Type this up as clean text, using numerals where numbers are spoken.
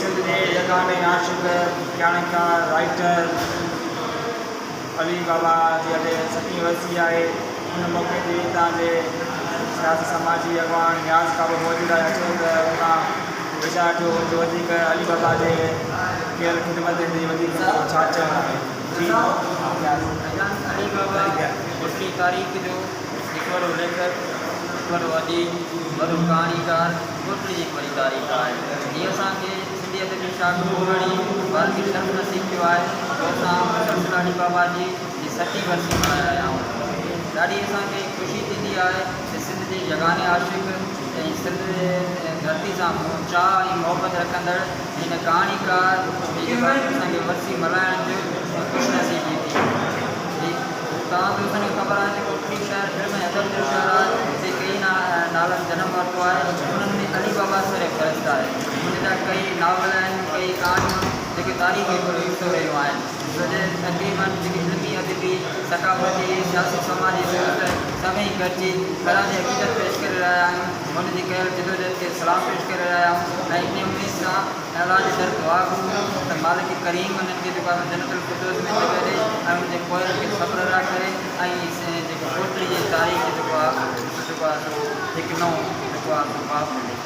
سنڌ جي يگاني عاشق ڪهاڻيڪار رائيٽر علي بابا جي اڄ ستين ورسي آهي ان موقعي تي هتان جي سياسي سماجي اڳواڻ نياز ڪابو موجود آهي اچو ته ان کان ويچار ٿيو جو وڌيڪ علي بابا جي ڪيل خدمتن تي وڌيڪ ڇا چوڻ آهي جي نياز. علي بابا ڪوٽڙي تاريخ جو هڪ وڏو ليکڪ، هڪ وڏو اديب، وڏو ڪهاڻيڪار، ڪوٽڙي جي هڪ وڏي تاريخ آهي. هي اسان کي سنڌي ادبي شاخ ڪوٽڙي وارن کي شرف نصيب ٿيو آهي جو اسان مسلسل علي بابا جي جي ستين ورسي ملهائي رهيا آهيون. ڏاڍي اسان کي خوشي ٿيندي آهي ته سنڌ جي يگاني عاشق ۽ سنڌ ڌرتي سان چاهه ۽ محبت رکندڙ هن ڪهاڻيڪار جي جيڪا اسان کي ورسي ملهائڻ جو خوش نصيبي ٿي. هي توهان دوستن کي خبر آهي ته ڪوٽڙي شهر علم ۽ ادب جو شهر آهي هتي ڪيئي نالن جنم ورتو آهي انهن ۾ علي بابا سر فهرست آهي هن جا ڪيئي ناول آهن ڪيئي ڪهاڻيون جيڪي تاريخ جو هڪڙو حصو رهيون آهن ڇو جو تقريبن جيڪي علمي ادبي ثقافتي سياسي سماجي دوست سڀئي گڏجي خراج عقيدت پيش ڪري رهيا آهيون هن جي ڪيل جدوجهد کي سلام پيش ڪري رهيا آهيون ۽ انهي اميد سان ۽ الله جي در دعا گهرون ته مالڪ ڪريم انهن کي جيڪو آهي سو جنت الفردوس ۾ جڳهه ڏئي ۽ انهن جي پوئلن کي صبر عطا ڪري ۽ جيڪو ڪوٽڙي جي تاريخ جيڪو آهي سو جيڪو آهي سو هڪ نئون جيڪو آهي سو باب ملي.